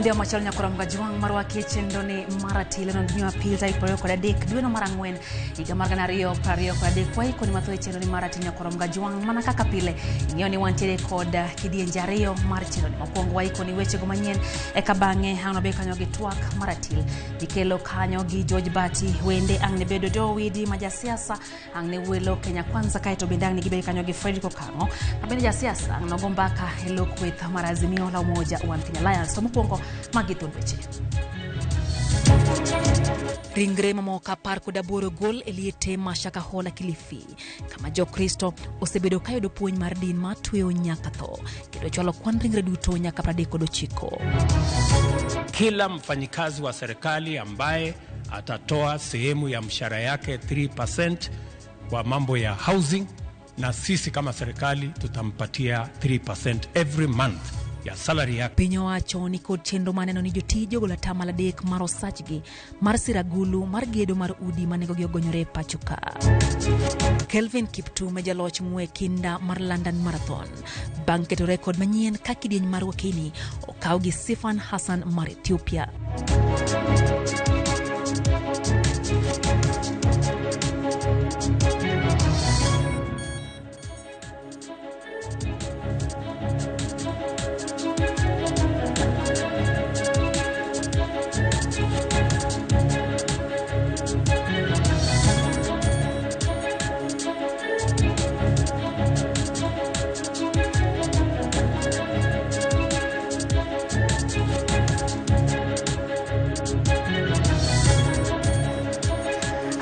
Odhiambo machalo nyakwar Mgajwang' marwaki e chenro ni mar atilo no Jumapil tarik 23 dweno mar ang'wen higa mar 2023. Waikoni mathoth e chenro ni mar atilo nyakwar Mgajwang' mana kaka pile ing'eyo ni wantiere kod kidienje ariyo mar chenro ni. Mokwongo waikoni wechego manyien eka bang'e ang' wabed kanyo gi twak mar atil ikelo kanyo gi George Bati wende ang' ne bedo Dowidi ma jasiasa ang' ne welo Kenya Kwanza kaeto bende ang' ne gibed kanyo gi Fredrick Okang'o ma bende jasiasa ang' nogo mbaka e lo kweth mar Azimio la Umoja One Kenya Alliance. To mokwongo magi thuond weche. Ringre mamoko 18 gol e liete ma Shakahola Kilifi, kama Jokristo osebedo kayudo puonj mar din ma tweyo nyaka tho kendo chwalo kwan ringre duto nyaka 39. Kila mfanyikazi wa serikali ambaye atatoa sehemu ya mshahara yake 3% kwa mambo ya housing, na sisi kama serikali tutampatia 3% every month ya salary yake. Piny owacho ni kod chenro maneno ni jotije ogolo atamalo 3 mar osachgi mar siragulu mar gedo mar udi ma nengogi ogonyore e pacho ka. Kelvin Kiptum e jaloch ng'we kinda mar London Marathon bang' keto rekod manyien ka kidieny mar Wakeni okaw gi Sifan Hassan mar Ethiopia.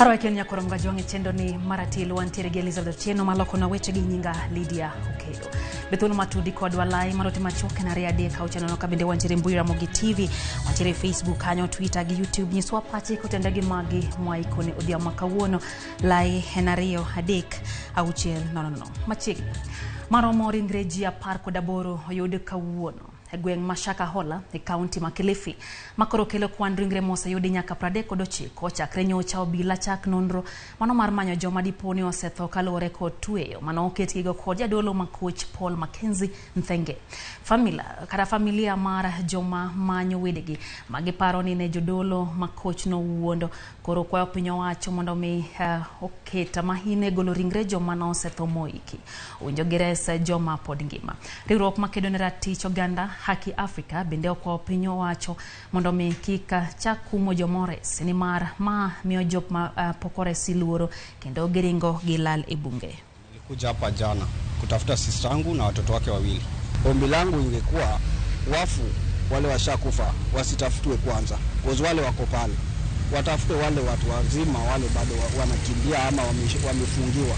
Arwaki nyakwar Mgajwang' e chenro ni mar atil wantiere gi Elizabeth Otieno malokona weche gi nyinga Lydia Okedo. Be thuolo matudi kodwa lai mar ote machuok en 2 3 6 nono ka bende wantiere mbui Ramogi TV, wantiere Facebook kanyo, Twitter gi YouTube. Nyiswa pachi kotende gi magi mwaikoni odhiambo ma kawuono. Lai en 2 3 6 0 0. Machiegni maromo ringre ji 18 oyud kawuono e gweng' ma Shakahola e kaunti ma Kilifi makoro kelo kwan ringre moseyudi nyaka 39 chakre nyocha obila chak nonro mano mar manyo joma dipo ni osetho kaluwore kod tweyo mano oketgigo kod jadolo ma koch Paul Mackenzie Nthenge. Kata familia mar joma manyo wedegi magiparo ni ne jodolo ma koch nowuondo koro kwayo piny owacho mondo mi oket mahine golo ringre joma nosetho moiki. Owinjo gires joma pod ngima. Riwruok makedo ne ratich oganda Haki Africa bende okwayo piny owacho mondo mi kik chak kumo jomores nimar ma miyo jok ma pok oresi luoro kendo giringo gilal e bunge. Nilikuja hapa jana kutafuta sister yangu na watoto wake wawili. Ombi langu ingekuwa wafu wale washakufa wasitafutwe kwanza, cause wale wako pale watafute wale watu wazima wale bado wanakimbia ama wamefungiwa.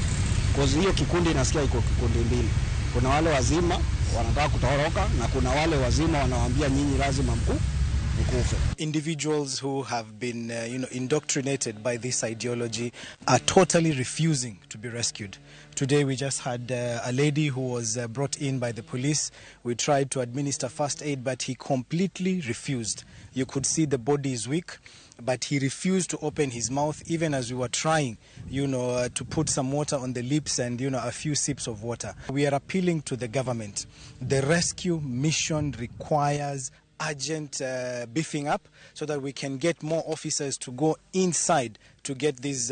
Cause hiyo kikundi nasikia iko kikundi mbili. Kuna wale wazima wanataka kutoroka na kuna wale wazima wanawaambia nyinyi lazima mkufe. Individuals who have been indoctrinated by this ideology are totally refusing to be rescued. Today we just had a lady who was brought in by the police. We tried to administer first aid, but he completely refused. You could see the body is weak, but he refused to open his mouth even as we were trying, to put some water on the lips and, a few sips of water. We are appealing to the government. The rescue mission requires urgent beefing up so that we can get more officers to go inside to get these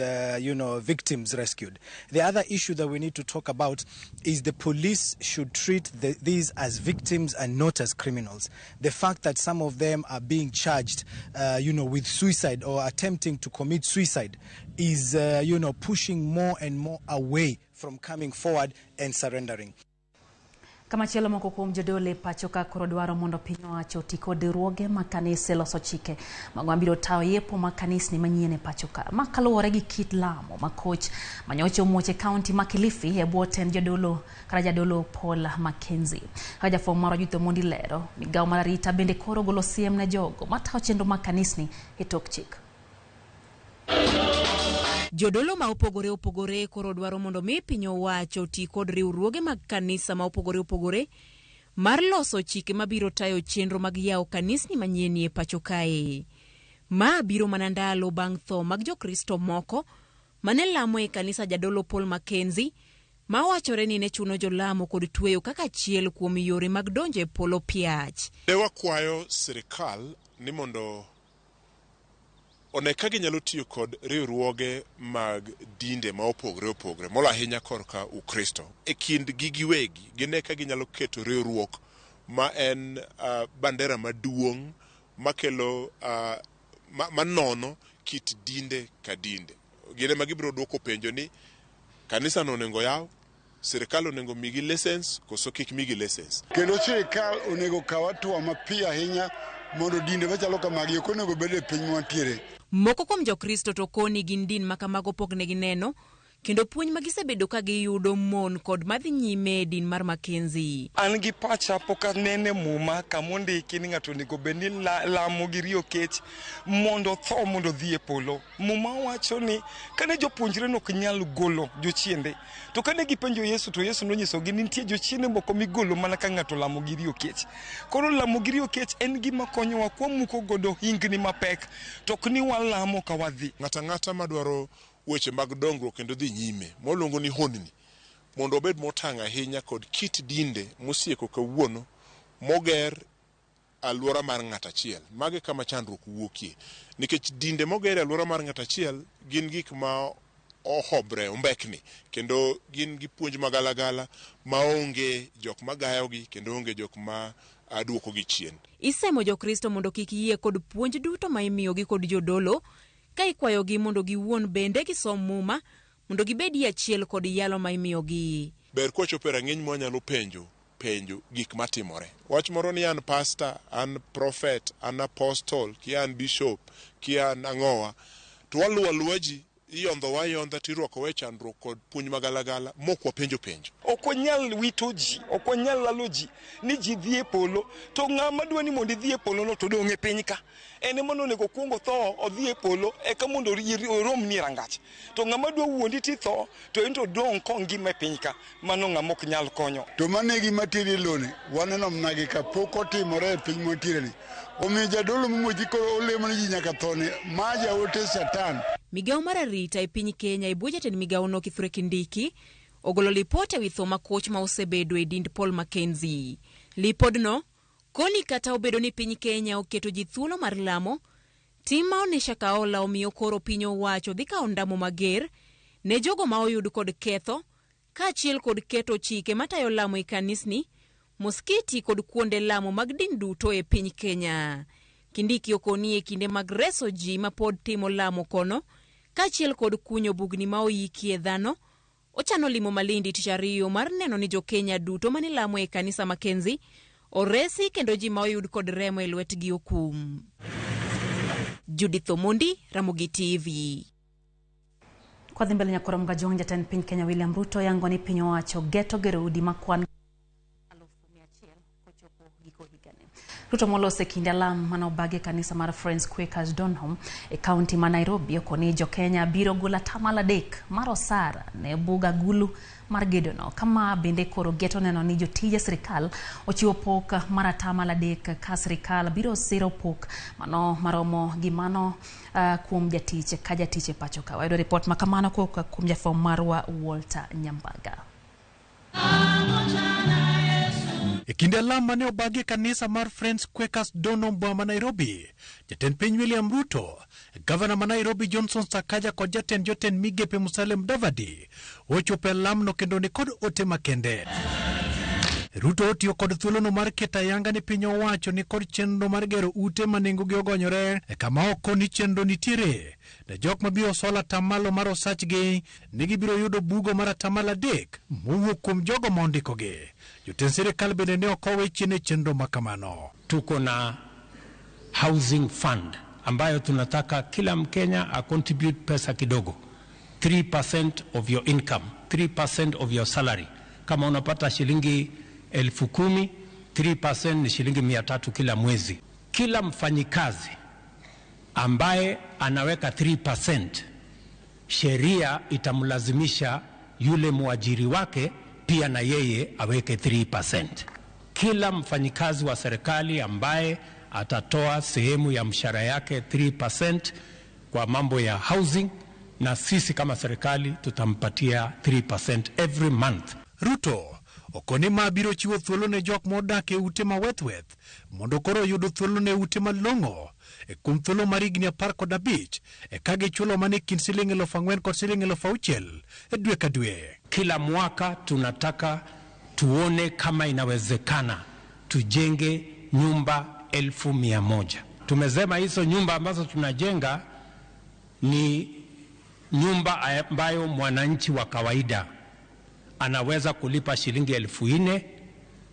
victims rescued. The other issue that we need to talk about is the police should treat these as victims and not as criminals. The fact that some of them are being charged, with suicide or attempting to commit suicide is, pushing more and more away from coming forward and surrendering. Kamachielo moko kuom jodolo e pacho ka koro dwaro mondo piny owacho oti kod riwruoge mag kanise loso chike mag mabiro tayo yepo mag kanisni manyien e pacho ka. Ma kaluwore gi kit lamo ma koch manyocha omuoch e kaunti ma Kilifi e bwo tend jadolo kata jadolo Paul Mackenzie. Kaka jafwambo marwa Judith Omondi lero, migawo mar arita bende koro golo siem ne jogo matayo chenro mag kanisni e tok chik. Jodolo ma opogore opogore koro dwaro mondo mi piny owacho oti kod riwruoge mag kanisa ma opogore opogore mar loso chike mabiro tayo chenro mag yawo kanisni manyien e pacho kae. Ma biro mana ndalo bang' tho mag Jokristo moko mane lamo e kanisa jadolo Paul Mackenzie ma wachore ni ne chuno jolamo kod tweyo kaka achiel kuom yore mag donjo e polo piach. Ne wakwayo sirikal ni mondo one ka ginyalo tiyo kod riwruoge mag dinde ma opogore opogore, molo ahinya korka Ukristo. E kindgi giwegi, gine ka ginyalo keto riwruok ma en bandera maduong' makelo manono kit dinde ka dinde. Gin ema gibiro duoko penjo ni kanisa no onego yaw, sirikal onego migi license koso kik migi license. Kendo sirikal onego kaw hatua mapiyo ahinya mondo dinde machalo kamagi ok onego bed e piny mwantiere. Moko kuom Jokristo to koni gin din ma kamago pok ne gineno kendo puonj ma gisebedo ka giyudo mon kod madhi nyime e din mar Mackenzie. An gi pacha pok anene muma kamondiki ni ng'ato onego bed ni lamo gi riyo kech mondo otho mondo odhi e polo. Muma wacho ni kane jopuonjre ne ok nyal golo jochiende, to kane gipenjo Yesu to Yesu nonyisogi ni nitie jochiende moko migolo mana ka ng'ato lamo gi riyo kech. Koro lamo gi riyo kech en gima konyowa kwamuko godo hingni mapek, to ok ni walamo ka wadhi. Ng'ato ang'ata madwaro weche mag dongruok kendo dhi nyime, mwaluongo ni honni, mondo obed motang' ahinya kod kit dinde mosieko kawuono moger alwora mar ng'ato achiel. Magi kama chandruok wuokie. Nikech dinde moger e alwora mar ng'ato achiel gin gik ma ohobre, ombekni, kendo gin gi puonj magalagala maonge jok magayogi kendo onge jok ma duokogi chien. Isemo Jokristo mondo kik yie kod puonj duto ma imiyogi kod jodolo, ka ikwayogi mondo giwuon bende gisom muma mondo gibedie achiel kod yalo ma imiyogi. Ber kwachopo e rang'iny mwanyalo penjo gik matimore. Wach moro ni an pastor, an prophet, an apostle, ki an bishop, ki an ang'owa, to waluwo aluwa ji, iyondhowa ayondha tirwakowa e chandruok kod puonj magalagala mok wapenjo penjo. Ok wanyal wito ji, ok wanyal lalo ji ni ji dhi e polo, to ng'ama dwa ni mondo idhi e polo no to dong' e piny ka. En ema onego okuong otho odhi e polo eka mondo oromni e rangach. To ng'ama dwa wuondi titho to en to dong' kongima e piny ka, mano ng'ama ok nyal konyo. To mano e gima tire loni, waneno mana gi ka pok otimore e piny mwantiere ni. Omiyo jadolo momoji koro olemo ni ji nyaka thone, ma jaote Satan. Migawo mar arita e piny Kenya e bwo jatend migawono Kithure Kindiki ogolo lipot ewi tho makoch ma osebedo e dind Paul Mackenzie. Lipodno koni kata obedo ni piny Kenya oketo ji thuolo mar lamo, tim ma Onisha Kaola omiyo koro piny owacho dhi kawo ndamo mager ne jogo ma oyud kod ketho kaachiel kod keto chike matayo lamo e kanisni, moskiti kod kuonde lamo mag din duto e piny Kenya. Kindiki okoni e kinde mag reso ji ma pod timo lamo kono, kaachiel kod kunyo bugni ma oyikie dhano, ochano limo Malindi tich ariyo mar neno ni jo-Kenya duto mane lamo e kanisa Mackenzie oresi kendo ji ma oyud kod remo e lwetgi okum. Judith Omondi, Ramogi TV. Kwa dhi mbele nyakoro Mgajong, jatend piny Kenya William Ruto yango ni piny owacho geto gero udi makwan 100,000 kochopo giko higani. Ruto molose kinde alam mane obagi e kanisa mar Friends Quakers Donholm e kaunti ma Nairobi okoni jo-Kenya biro golo 3% mar osara ne bug agulu mar gedono. Kama bende koro geto neno ni jotije sirikal ochiwo pok mar 3% ka sirikal biro siro pok mano maromo gi mano kuom jatich ka jatich e pacho ka. Wayudo ripot ma kamano kowuok kuom jafwambo marwa Walter Nyambaga. E kinde alam mane obagi e kanisa mar Friends Quakers Donholm boma ma Nairobi, jatend piny William Ruto, gavana ma Nairobi Johnson Sakaja kod jatend jotend migepe Musalia Mudavadi ochopo e alamno kendo ni kod ote makende. Ruto otiyo kod thuolono mar keto ayanga ni piny owacho ni kod chenro mar gero ute ma nengogi ogonyore e kama oko ni chenro nitiere ne jok mabiro solo atamalo mar osachgi ni gibiro yudo bugo mar 3% mowuok kuom jogo ma ondikogi. Jotend sirikal bende ne ok owe chien e chenro ma kamano. Tuko na housing fund ambayo tunataka kila Mkenya a contribute pesa kidogo, 3% of your income, 3% of your salary. Kama unapata shilingi 10,000, 3% ni shilingi 300 kila mwezi. Kila mfanyikazi ambaye anaweka 3%, sheria itamlazimisha yule mwajiri wake pia na yeye aweke 3%. Kila mfanyikazi wa serikali ambaye atatoa sehemu ya mshahara yake 3% kwa mambo ya housing, na sisi kama serikali tutampatia 3% every month. Ruto okoni ma biro chiwo thuolo ne jok modak e ute ma wethweth mondo koro oyud thuolo ne ute malong'o e kuom thuolo mar higni 15 e ka gichulo mana e kind siling 4,000 kod siling 6,000 e dwe ka dwe. Kila mwaka tunataka tuone kama inawezekana tujenge nyumba 100,000. Tumesema hizo nyumba ambazo tunajenga ni nyumba ambayo mwananchi wa kawaida anaweza kulipa shilingi 4,000,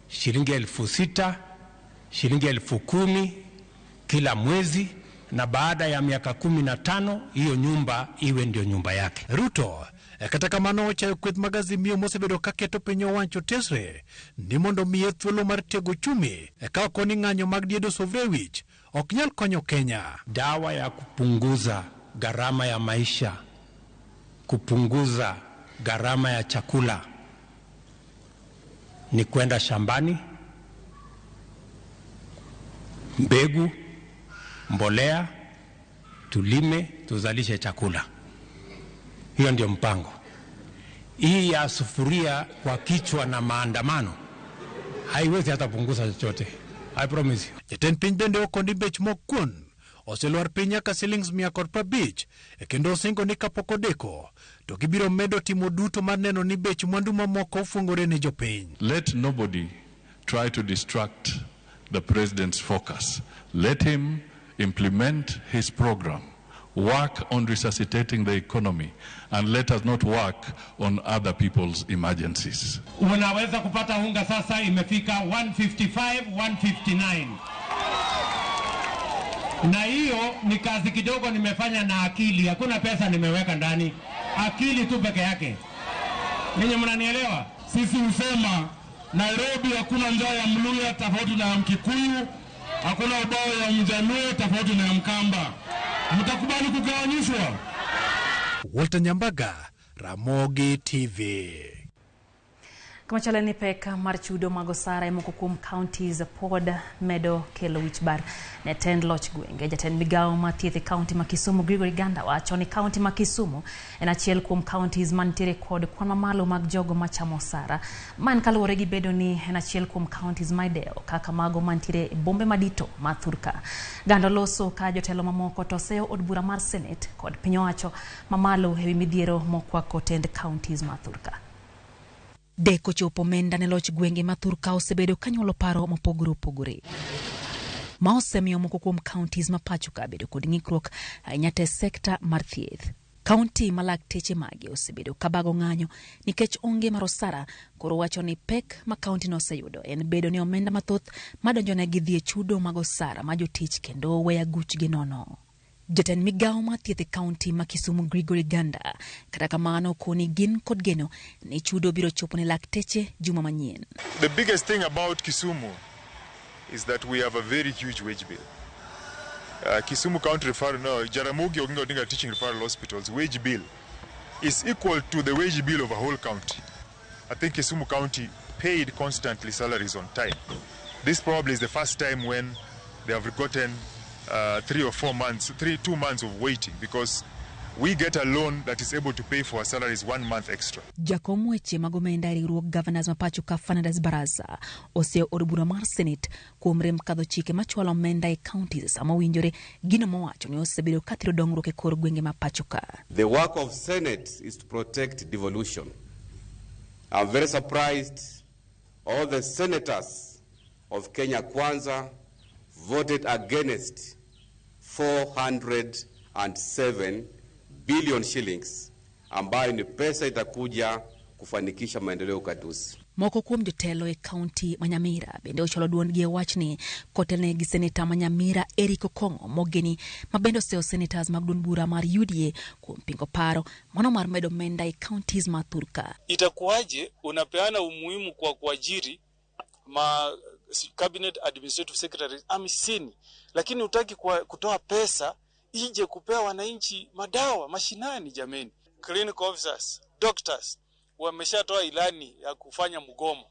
shilingi 6,000, shilingi 10,000 kila mwezi, na baada ya miaka 15 hiyo nyumba iwe ndio nyumba yake. Ruto kata kamano ochayo kweth mag Azimio mosebedo ka keto piny owacho tesre ni mondo miye thuolo mar tego uchumi ka ok ni ng'anyo mag diedo sufria e wich ok nyal konyo Kenya. Dawa ya kupunguza gharama ya maisha, kupunguza gharama ya chakula ni kwenda shambani, mbegu, mbolea, tulime, tuzalishe chakula. Hiyo ndio mpango. Hii ya sufuria kwa kichwa na maandamano haiwezi hata punguza chochote. I promise you. Jatend piny bende okondi bech mok kuon oselwar piny nyaka silings 150 kendo osingo ni kapok odeko to gibiro medo timo duto mar neno ni bech mwandu mamoko ofungore ne jopiny. Let nobody try to distract the president's focus. Let him implement his program, work on resuscitating the economy, and let us not work on other people's emergencies. Unaweza kupata unga sasa imefika 155, 159. Na hiyo ni kazi kidogo nimefanya na akili, hakuna pesa nimeweka ndani, akili tu peke yake. Ninyi mnanielewa? Sisi husema Nairobi hakuna njaa ya Mluya tofauti na ya Mkikuyu, hakuna ubao ya Mjaluo tofauti na ya Mkamba. Mtakubali kugawanyishwa? Walter Nyambaga, Ramogi TV. Kamachalo ni pek mar chudo mag osara e moko kuom counties pod medo kelo wich bar ne tend loch gwenge. Jatend migawo mar thieth e kaunti ma Kisumu Gregory Ganda wacho ni kaunti ma Kisumu en achiel kuom counties mantiere kod kwan mamalo mag jogo machamo osara. Man kaluwore gi bedo ni en achiel kuom counties ma idewo kaka mago mantiere e bombe madito ma thurka. Ganda loso ka jotelo mamoko to oseyo od bura mar Senate kod piny owacho mamalo ewi midhiero mokwako tend counties ma thurka. Deko chopo omenda ne loch gwenge ma thurka osebedo kanyuolo paro mopogore opogore ma osemiyo moko kuom counties ma pacho ka bedo kod ng'ikruok ahinya te sekta mar thieth. Kaunti ma lakteche mage osebedo kabago ng'anyo nikech onge mar osara, koro wacho ni pek ma kaunti no oseyudo en bedo ni omenda mathoth madonjonegi dhi e chudo mag osara ma jotich kendo weya guchgi nono. Jatend migawo mar thieth e kaunti ma Kisumu Gregory Ganda kata kamano koni gin kod geno ni chudo biro chopo ne lakteche juma manyien. The biggest thing about Kisumu is that we have a very huge wage bill. Kisumu County Referral, no, Jaramogi Oginga Odinga Teaching Referral Hospital's wage bill is equal to the wage bill of a whole county. I think Kisumu County paid constantly salaries on time. This probably is the first time when they have gotten 3 or 4 months, 2 months of waiting, because we get a loan that is able to pay for our salaries 1 month extra. Jakom weche mag omenda e riwruog Governors ma pacho ka Fernandes Baraza oseyo od bura mar Senate kuom rem kadho chike machwalo omenda e counties sama owinjore, gino mowacho ni osebedo kathiro dongruok e kor gwenge ma pacho ka. The work of Senate is to protect devolution. I'm very surprised all the senators of Kenya Kwanza voted against 407 billion shillings ambayo ni pesa itakuja kufanikisha maendeleo ugatuzi. Moko kuom jotelo e kaunti ma Nyamira bende ochwalo duondgi e wachni kotelnegi gi seneta ma Nyamira Eric Okong'o Mogeni ma bende oseyo senators mag duond bura mar UDA kuom pingo paro mano mar medo omenda e counties ma thurka. Itakuwaje unapeana umuhimu kwa kuajiri ma cabinet administrative secretary 50, lakini hutaki kutoa pesa ije kupea wananchi madawa mashinani? Jameni, clinical officers, doctors wameshatoa ilani ya kufanya mgomo.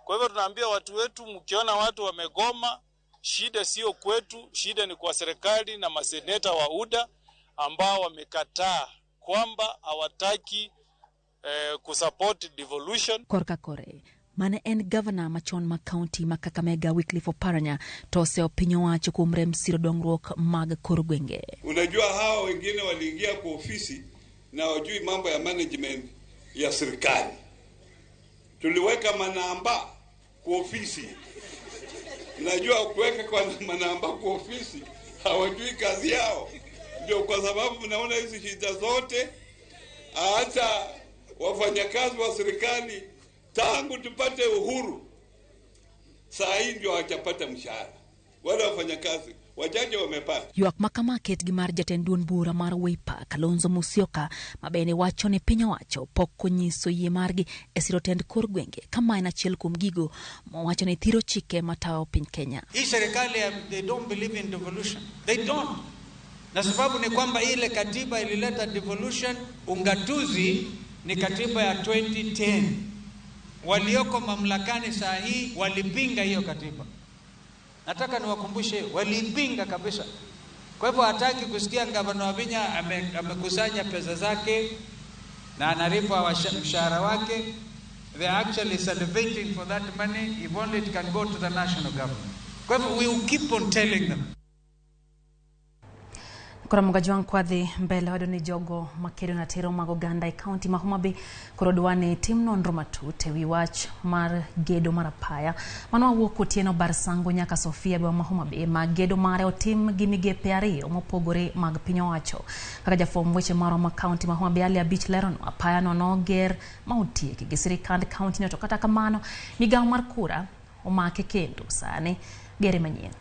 Kwa hivyo tunaambia watu wetu, mkiona watu wamegoma, shida sio kwetu, shida ni kwa serikali na maseneta wa UDA ambao wamekataa kwamba hawataki kusupport devolution. Korka kore mane en gavana machon ma kaunti ma Kakamega Wycliffe Oparanya to oseyo piny owacho kuom rem siro dongruok mag kor gwenge. Unajua hawa wengine waliingia kwa ofisi na wajui mambo ya management ya serikali. Tuliweka manamba kwa ofisi. Unajua kuweka kwa manamba kwa ofisi hawajui kazi yao. Ndio kwa sababu mnaona hizi shida zote, hata wafanyakazi wa serikali tangu tupate uhuru saa hii ndio hawajapata mshahara. Wale wafanyakazi wachache wamepata. Ywak ma kama ket gi mar jatend duond bura mar Wiper Kalonzo Musyoka ma bende wacho ni piny owacho pok onyiso yie margi e siro tend kor gwenge kama en achiel kuom gigo mowacho ni thiro chike matayo piny Kenya. Hii serikali they don't believe in devolution. They don't. Na sababu ni kwamba ile katiba ilileta devolution, ungatuzi ni katiba ya 2010. Walioko mamlakani saa hii walipinga hiyo katiba. Nataka niwakumbushe, walipinga kabisa. Kwa hivyo hataki kusikia gavana Wavinya amekusanya pesa zake na analipa mshahara wake. They are actually salivating for that money if only it can go to the national government. Kwa hivyo we will keep on telling them. Koro Mugajwang' kwadhi mbele wayudo ni jogo makedo na tero mag oganda e kaunti ma Homa Bay koro dwa ni tim nonro matut ewi wach mar gedo mar apaya mano mawuok Otieno Bar Sango nyaka Sofia boma ma Homa Bay ma gedo mare otim gi migepe ariyo mopogore mag piny owacho. Kaka jafwamb weche marwa ma kaunti ma Homa Bay Ali Abich leronwa, apaya no noger ma otieki gi sirikand kaunti no to kata kamano migawo mar kura omake kendo sani gere manyien.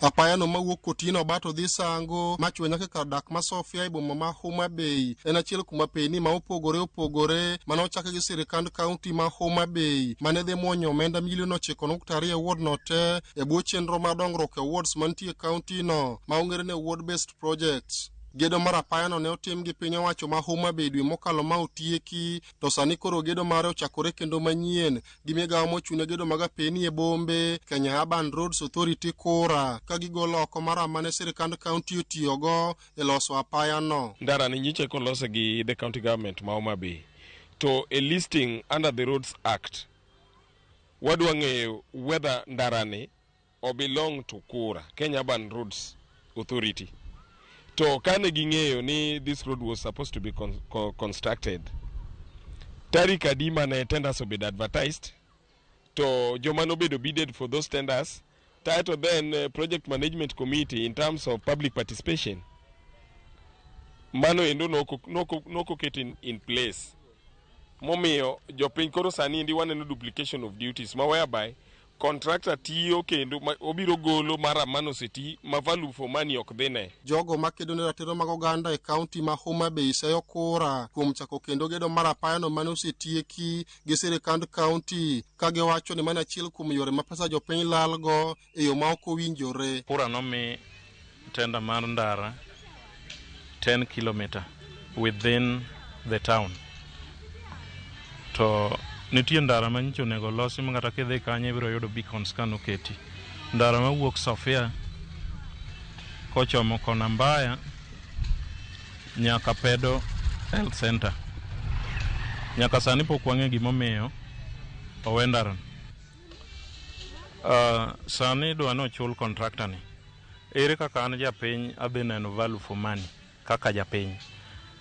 Apayano mawuok Otieno Bar to dhi Sango machwe nyaka kar dak ma Sofia e boma ma Homa Bay en achiel kuom apeyni ma opogore opogore mane ochaki gi sirikand kaunti ma Homa Bay mane dhi muonyo omenda milion 9.2 e ward no te e bwo chenro mar dongruok e wards mantie e kaunti no ma ong'ere ni ward based projects. Gedo mar apayano ne otim gi piny owacho ma Homa Bay dwe mokalo ma otieki to sani koro gedo mare ochakore kendo manyien gi migawo mochung' ne gedo mag apeyni e bombe Kenya Urban Roads Authority KURA ka gigolo oko maram mane sirikand kaunti otiyogo e loso apayano. Ndara ni nyiche kolose gi the county government ma Homa Bay to a listing under the Roads Act wadwa ng'eyo whether ndara ni o belong to KURA, Kenya Urban Roads Authority. To kane ging'eyo ni this road was supposed to be constructed tarik adi mane tenders obedo advertised to joma nobedo bidded for those tenders title then project management committee in terms of public participation mano endo nokoket in place momiyo jopiny koro sani endi waneno duplication of duties ma whereby contractor tiyo kendo obiro golo mara manoseti ma value for money ok dhine. Jogo makedo ne ratiro mag oganda e kaunti ma Homa Bay seyo kura kuom chako kendo gedo mar apayano mane osetieki gi sirikand kaunti ka giwacho ni mano achiel kuom yore ma pesa jopiny lalgo e yo ma ok owinjore. Kura nomi tender mar ndara 10 kilometer within the town. To nitie ndara ma nyicha onego losi ma kata kidhi kanyo ibiro yudo beacons kanoketi. Ndara mawuok Sofia kochomo kona Mbaya nyaka Pedo Health Center. Nyaka sani pok wang'e gimomiyo owe ndarano. Sani idwa ni ochul contractor ni. Ere kaka an japiny adhi neno value for money kaka japiny?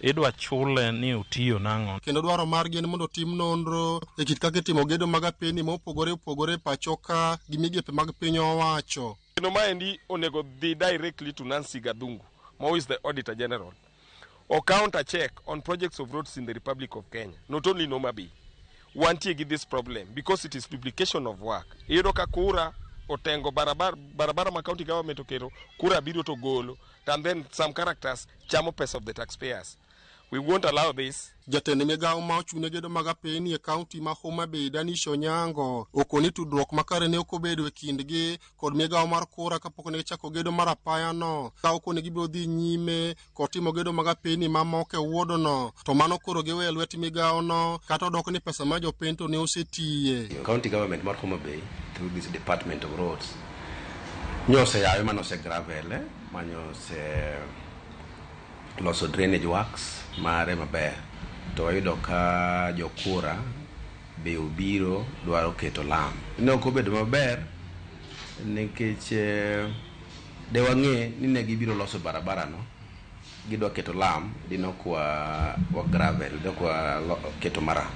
Idwa chule ni otiyo nang'o? Kendo dwaro margi en mondo otim nonro e kit kaka itimo gedo mag apeyni mopogore opogore e pacho ka gi migepe mag piny owacho. Kendo maendi onego dhi directly to Nancy Gathungu, who is the Auditor General, or counter check on projects of roads in the Republic of Kenya, not only in Homa Bay. Wantie gi this problem because it is duplication of work. Iyudo ka kura otengo barabara, barabara ma county government oketo, kura biro to golo, and then some characters chamo pesa of the taxpayers. We won't allow this. Jatend migawo ma ochung' ne gedo mag apeyni e kaunti ma Homa Bay Danish Onyango okoni tudruok makare ne ok obedo e kindgi kod migawo mar kura kapok ne gichako gedo mar apayano ka okoni gibiro dhi nyime kod timo gedo mag apeyni mamoko e wuodno to mano koro giweyo e lwet migawono kata odok ni pesa ma jopiny to ne osetiye. County government mar Homa Bay through this department of roads nyoseyawe manose gravel manyose loso drainage works mare maber to wayudo ka jokura be obiro dwaro keto lam. Ne ok obedo maber nikech de wang'e ni ne gibiro loso barabara no, gidwa keto lam, dinok wa gravel, dinok wa keto mara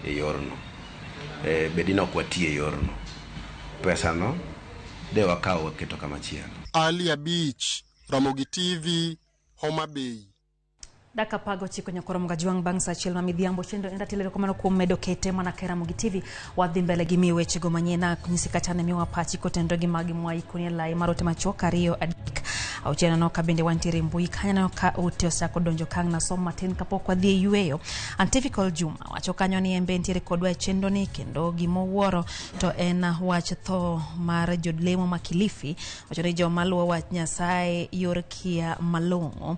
e yorno, be dinok wati e yorno. Pesa no de wakawo waketo kamachielo. Ali Abich, Ramogi TV, Homa Bay. Dakika 19 nyakoro Mgajwang' bang' saa achiel ma midhiambo chenro en ratilo erokamano kuom medo kete mana ka Ramogi TV. Wadhi mbele gi miyo wechego manyien nyisi kata ne miwa pachi kotenore gi magi mwaikoni e lai mar ote machuok 2 3 6 neno ka bende wantiere mbui kanyo neno ka ote osechako donjo kang' nasom matin kapok wadhi e yweyo. Antifical Juma wacho kanyo ni en be entiere kodwa e chenro ni kendo gimowuoro to en wach tho mar jolemo ma Kilifi. Wacho ni joma luwo wach Nyasaye yor kia malong'o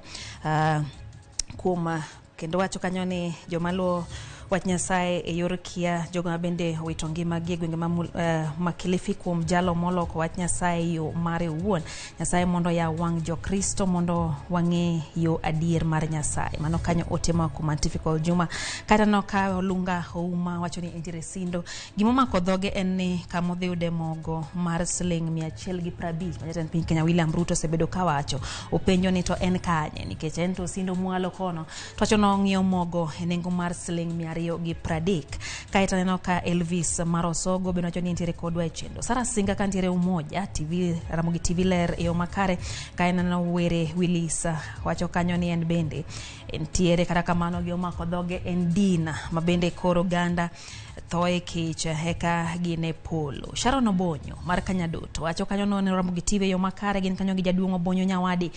kuom kendo wacho kanyo ni joma luwo wach Nyasaye e yor kia jogo ma bende owito ngimagi e gwenge ma Kilifi kuom jalo moloko wach Nyasaye yo mare owuon. Nyasaye mondo oyaw wang' jokristo mondo wang'e yo adier mar Nyasaye. Mano kanyo ote moa kuom Antifical Juma. Kata no ka Olunga Ouma wacho ni entiere Sindo. Gimomako dhoge en ni kamodhi yude mogo mar siling 150 ma jatend piny Kenya William Ruto osebedo kawacho. Openjo ni to en kanye nikech en to Sindo mwalo kono. To wacho nong'iewo mogo e nengo mar siling 230. Kaeto aneno ka Elvis Marosogo bende wacho ni entiere kodwa e chenro. Sara Singa ka ntiere Umoja TV, Ramogi TV ler e yo makare. Kae aneno Were Willis wacho kanyo ni en bende entiere, kata kamano gi omako dhoge en din ma bende koro oganda thoe kech eka gin e polo. Sharon Obonyo mar Kanyadoto wacho kanyo no Ramogi TV e yo makare, gin kanyo gi jaduong' Obonyo Nyawadi,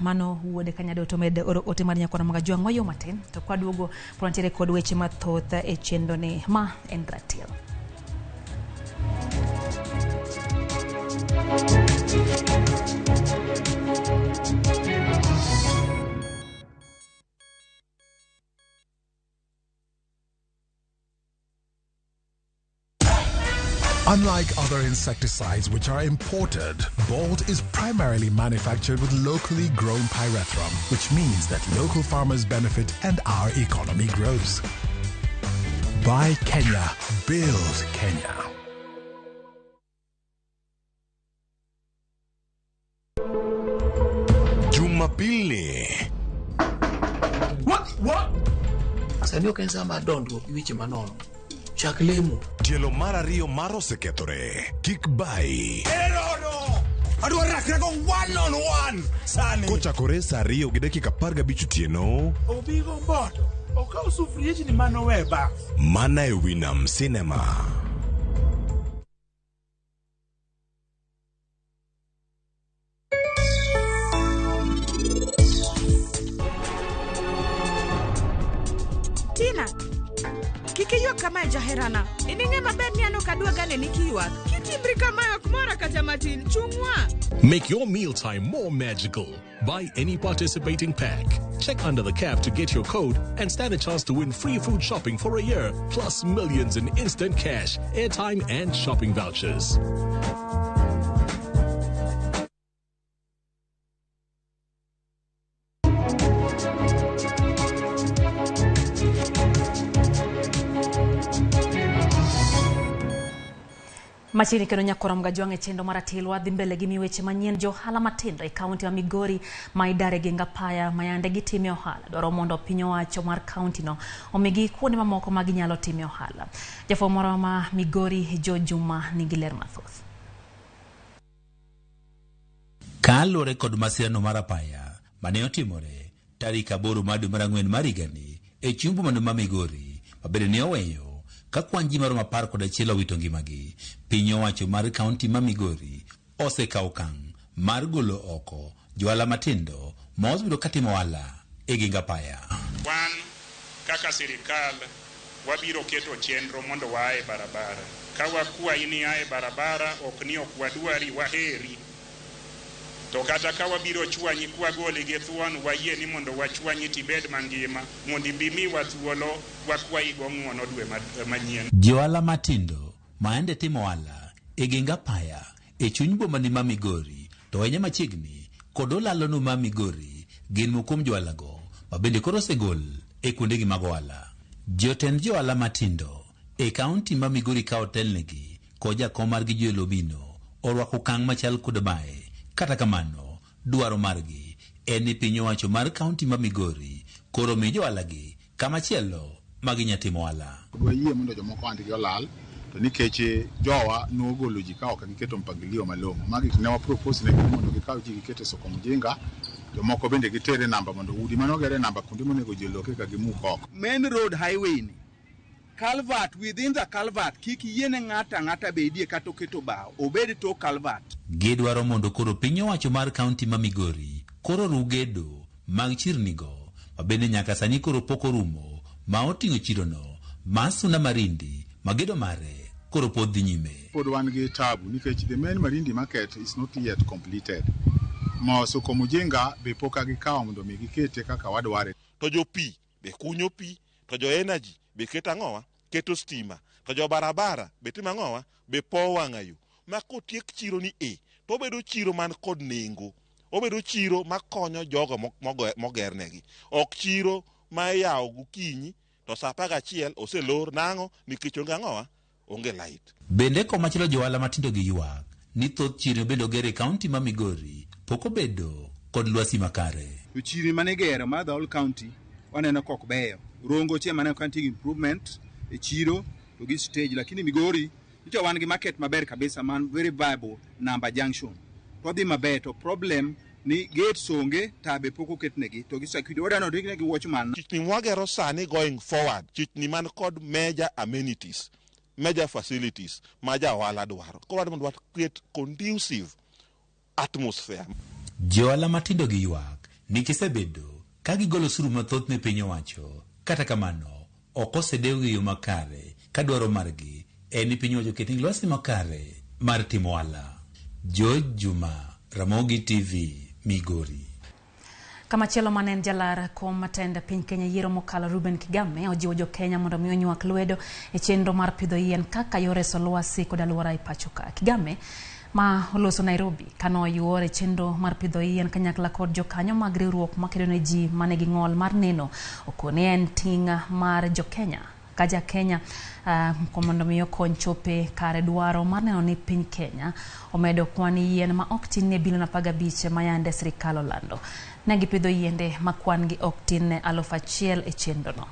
mano wuode Kanyadoto med oro ote mar nyakwana Magajwang' wayo matin to kwaduogo pod wantiere kod weche mathoth e chenro ni ma en Ratil. Unlike other insecticides which are imported, Bolt is primarily manufactured with locally grown pyrethrum, which means that local farmers benefit and our economy grows. Buy Kenya, build Kenya. Jumapili. What? Sani ok en sa mar dondruok gi weche manono. Chak lemo. Tielo mar ariyo mar osekethore. Kik bai. Erono! Adwa rakra go 1 on 1 sani. Kochakore saa 2:15 otieno. Obigo mboto. Okaw sufriechni manowe bas. Mana e Winam Cinema. Tina, kik iywak kamae jaherana. In ing'e maber ni an ok adwa gane ni kiywak. Kitimbri kamae ok mora kata matin. Chung'wa. Make your mealtime more magical. Buy any participating pack. Check under the cap to get your code and stand a chance to win free food shopping for a year, plus millions in instant cash, airtime, and shopping vouchers. Machiegni kendo nyakora Mgajwang' e chenro mar Atil wadhi mbele gi miweche manyien. Johala matindo e kaunti ma Migori ma idare gi Ngapaya ma yande gitime ohala dwaro mondo piny owacho mar kaunti no omigi kuonde mamoko ma ginyalo time ohala. Jafwambo moro ma Migori Jo Juma nigi ler mathoth. Kaluwore kod masirano mar apaya mane otimore tarik 8 mar dwe mar ang'wen mar higani e chuny boma ma Migori ma bende ne oweyo ka kwan ji maromo 11 owito ngimagi, piny owacho mar kaunti ma Migori osekawo okang' mar golo oko johala matindo ma osebedo katimo ohala e geng apaya. Wan kaka sirikal wabiro keto chenro mondo waa e barabara. Ka wakwayi ni a e barabara, ok ni ok wadwari, waheri. To kata ka wabiro chwanyi kwagoli gi thuon, wayie ni mondo wachwanyi tibed mangima, mondo ibi miwa thuolo wakwayi go ng'uono dwe manyien. Johala matindo ma yande timo ohala e geng apaya e chuny boma ni ma Migori to ahinya machiegni kod olalo no ma Migori gin moko kuom johalago ma bende koro osegol e kuondegi mag ohala. Jotend johala matindo e kaunti ma Migori ka otelnegi kod jakom margi Joel Omino orwako okang' machal kod mae. Kata kamano, dwaro margi en ni piny owacho mar kaunti ma Migori koro mi johalagi kamachielo ma ginya timo ohala. Dwayie mondo jomoko ohandgi olal to nikech jowa nogolo ji ka ok giketo mpangilio malong'o. Magi ne wa propose negi mondo gikaw ji giket e soko mjinga, jomoko bende giter e namba mondo udi manoger e namba kuonde monego ji oloke ka gimuk oko. Main road highway ni culvert within the culvert kik yiene ng'ato ang'ata bedie kata oketo bao obed tok culvert. Gidwaro mondo koro piny owacho mar kaunti ma Migori koro ru gedo mag chirnigo ma bende nyaka sani koro pok orumo ma oting'o chirono ma Suna Marindi ma gedo mare koro pod dhi nyime. Pod wan gi tabu nikech the main Marindi market is not yet completed. Ma soko mjinga be pok gikawo mondo mi gikete kaka wadware. To jo pi be kunyo pi, to jo energy be keto ang'owa, keto stima, to jo barabara be timo ang'owa, be powo wang'ayo. Ma kotiek chiro ni e, to obedo chiro man kod nengo. Obedo chiro makonyo jogo mogernegi. Ok chiro ma iyawo gokinyi to saa 11 oselor nang'o nikech onge ang'owa, onge light. Bende komachielo johala matindo gi ywak ni thoth chirni bende oger e kaunti ma Migori pok obedo kod lwasi makare. To chirni mane igero mar the whole county waneno ka ok beyo. Rongo che maneno ka nitie improvement e chiro to gi stage, lakini Migori nyocha wan gi market maber kabisa man very viable number junction. To odhi maber to problem ni gates onge, tabe pok oketnegi to gi security wadwaro ni ondiknegi watchman. Chichni mwagero sani going forward, chichni man kod major amenities, major facilities ma ja ohala dwaro. Koro wadwaro mondo wa create conducive atmosphere. Johala matindo gi ywak ni gisebedo ka gigolo osuru mathoth ne piny owacho. Kata kamano, ok osedewgi e yo makare ka dwaro margi en ni piny owacho oketnegi lwasi makare mar timo ohala. George Juma, Ramogi TV, Migori. Kamachielo mane en jalar kom tend piny Kenya yiero mokalo Ruben Kigame ojiwo jo Kenya mondo mi onywak lwedo e chenro mar pidho yien kaka yor reso lwasi kod alwora e pacho ka. Kigame ma oloso Nairobi kano oyuor e chenro mar pidho yien kanyakla kod jokanyo mag riwruok makedo ne ji manigi ng'ol mar neno okoni en ting' mar jo Kenya ka ja Kenya mondo mi okony chope kare dwaro mar neno ni piny Kenya omedo kwan yien ma ok tin ne bilion 15 ma yande sirikal olando. Ne gipidho yiende ma kwan gi ok tin ne 1000 e chenro no.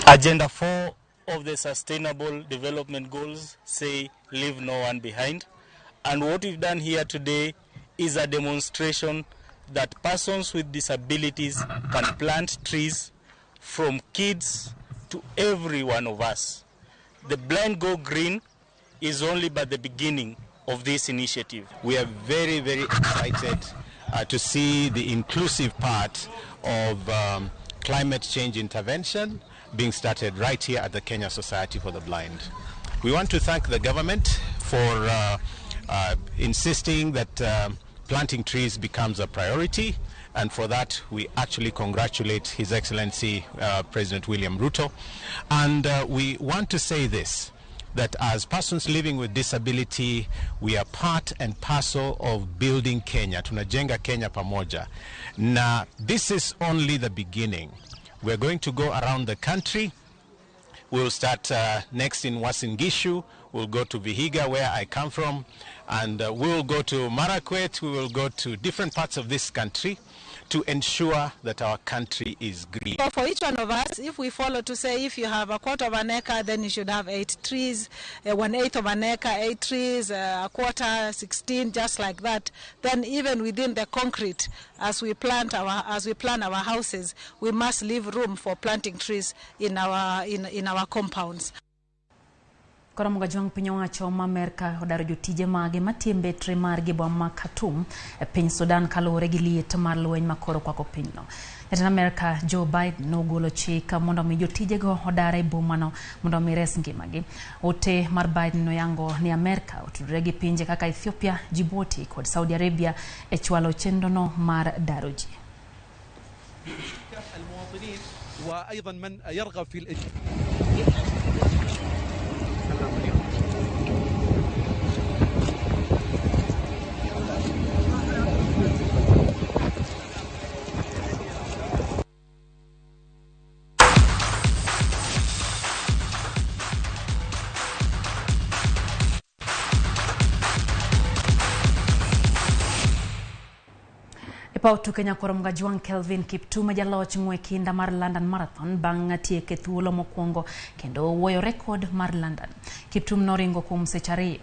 Agenda 4 of the Sustainable Development Goals say leave no one behind. And what we've done here today is a demonstration that persons with disabilities can plant trees from kids to every one of us. The Blind Go Green is only but the beginning of this initiative. We are very, very excited to see the inclusive part of climate change intervention being started right here at the Kenya Society for the Blind. We want to thank the government for insisting that planting trees becomes a priority, and for that we actually congratulate His Excellency President William Ruto. And we want to say this, that as persons living with disability, we are part and parcel of building Kenya. Tunajenga Kenya pamoja. Now, this is only the beginning. We're going to go around the country. We'll start next in Uasin Gishu. We'll go to Vihiga, where I come from, and we'll go to Marakwet. We will go to different parts of this country to ensure that our country is green. So for each one of us, if we follow to say if you have a quarter of an acre, then you should have 8 trees, 1/8 of an acre, 8 trees, a quarter, 16, just like that. Then even within the concrete, as we plan our houses, we must leave room for planting trees in our compounds. Koro Mugajwang' piny owacho ma Amerka odaro jotije mage matiyo mbetre margi boma ma Khartoum e piny Sudan kaluwore gi liet mar lweny makoro kwako pinyno. Jatend Amerka Joe Biden nogolo chik mondo mi jotijego odar e bomano mondo mi res ngimagi. Ote mar Biden noyango ni Amerka otudore gi pinje kaka Ethiopia, Djibouti kod Saudi Arabia e chwalo chenrono mar daro ji. E paw tuke nyakoro Mgajwang Kelvin Kiptum jaloch ng'we kinda mar London Marathon bang' tieke thuolo mokwongo kendo wuoyo rekod mar London. Kiptum noringo kuom seche 2